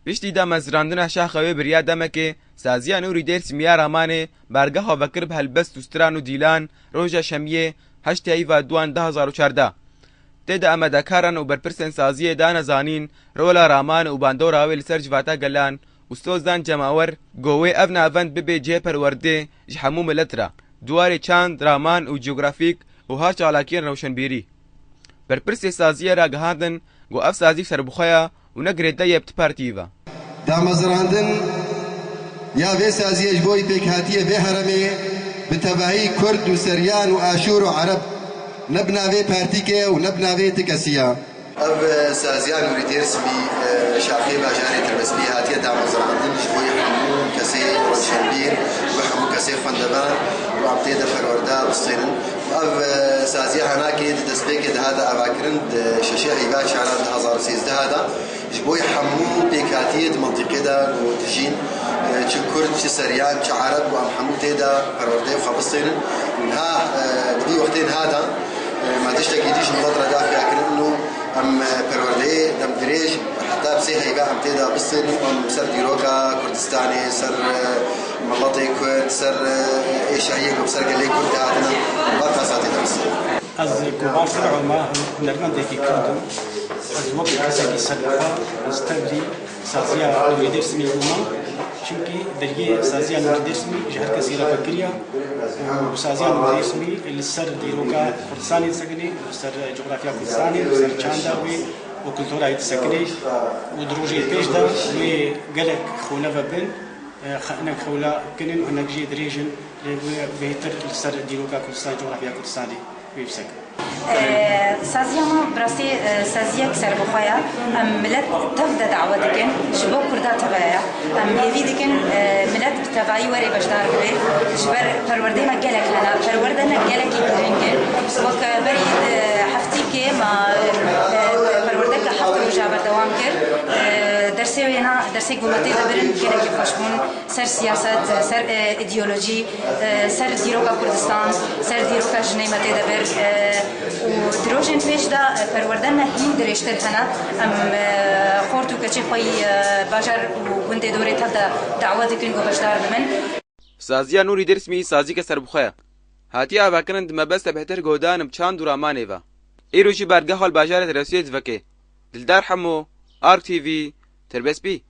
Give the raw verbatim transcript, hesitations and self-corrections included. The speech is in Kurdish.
Piştî damezrandina şaxa wê biriya demekê, Saziya Nûrî Dêrsimî ya Ramanê bergeha vekir bi helbest û stran û dîlan roja Şemiyê heştê Eyva duan du hazar û çardeh. Tê de amadekaran û berpirsên saziyê dane zanîn rola Raman û bandora wê li ser civata gelan û soz dan cemawer, go wê ev navend bibe cihê perwerdê ji hemû milet re, di warê çand, raman û cografîk û her çalakiyên rewşenbîrî. Berpirsê saziyê ragihandin, go ev sazî serbixwe ya û ne girêdayî yê bi ti partiyî ve. Damezrandin ya vê saziyê ji bo yî pêkhatiyê vê heremê bi tevahî Kurd û Seryan û Aşûr û Ereb, ne bi navê partîkê û ne bi navê ti kesî ya. Ev, e, saziya Nûrî Dêrsimî, e, şaxê bajarê Tirbespiyê hatiye damezrandin ji bo yê hemû kesê rewşenbîr û hemû kesê xwendevend û em tê de perwerde bistênin. Ev, e, saziya henakê di destpêkê de hate avakirin, di şeşê Eyba çaran du hazar û sêzdeh de. Ji bo hemû pêkhatiyê di mintîqê de ku dijîn, e, çi Kurd, çi Seryan, çi Ereb û em hemû tê de perwerdeyê xwe bistênin. Niha, e, di vî wextê niha de, e, me tiştekî dî ji milet re daxuya kirin û em, e, perwerdeyê dem dirêj heta bi sê heyve em tê de bistênin û em ser dîroka Kurdistanê, ser, e, miletê Kurd, ser, e, êşahiyê ku bi ser gelê Kurd dihatine, em va kasa tê de bistênin. Ez Koban Fir Oma, hunermendekî Kurd im. Ez wek kesekî serbixwe, ez tevlî saziya Nûrî Dêrsimî bûme. Çimkî deriyê saziya Nûrî Dêrsimî ji her kesî re vekirî ye û saziya Nûrî Dêrsimî li ser dîroka Kurdistanê disekine û li ser cografya Kurdistanê, li ser çanda wê û kultura wê disekine û di rojê pêş de wê gelek xewle vebin, e, xe-, hinek xewla kin in û hinek jî dirêj in, lê wê bêhtir li ser dîroka Kurdistanê, cografya Kurdistanê wê bisekin. Saziya me bi rastî, e, saziyek serbixwe ye. Em milet tev de dawe dikin, ji bo Kurda teve ye. Em hêvî dikin, e, milet bi tevayî were beşdar bibe. Ji ber perwerdê me gelek hene, perwerde ne gelekî giring in. Wek, e, berî, e, heftîkê me, e, perwerdeke heft roja berdewam kir. E, dersê wêna, dersê ku me tê de birin gelekî xweş bûn. Ser siyaset, ser, e, îdeolojî, e, ser dîroka Kurdistan, ser dîroka jinê me tê de bir, e, û di rojên pêş de, e, perwerde me hîn dirêjtir hene. Em, e, xort û keçê xwe yî, e, bajar û gundê dorê tev de dawe dikin ku beşdar bibin. Saziya Nûrî Dêrsimî sazîke serbixwe ye. Hatiye avakirin di mebesta bêhtir guhdanim çand û ramanê ve. Îro jî bergeha li bajarê Tirbespiyê diveke. Dildar Hemo, Ark T V, Tirbespî.